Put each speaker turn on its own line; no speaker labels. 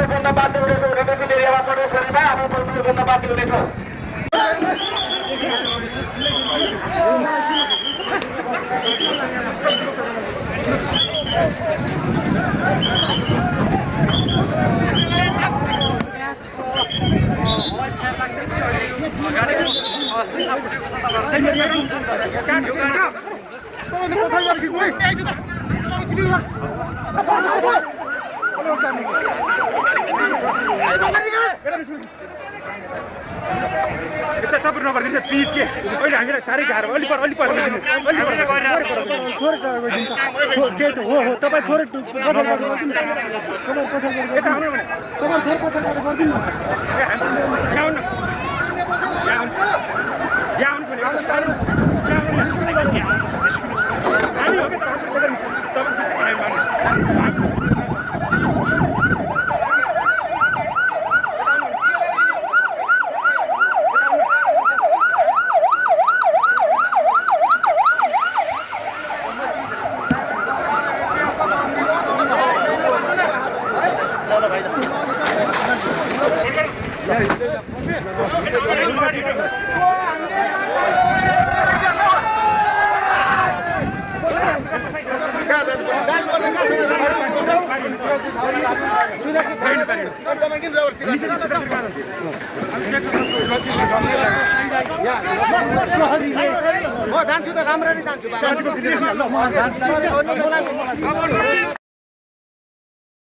गर्न बाध्य हुनेछौँ रेडियोको एरियामा प्रवेश गरेमा हामी बोल्नु गर्न बाध्य हुनेछौँ।
यता तपाईँ नगरिदिनु प्लिज के अहिले हामीलाई साह्रै गाह्रो अलि पर
तपाईँ थोरै
म जान्छु त राम्ररी जान्छु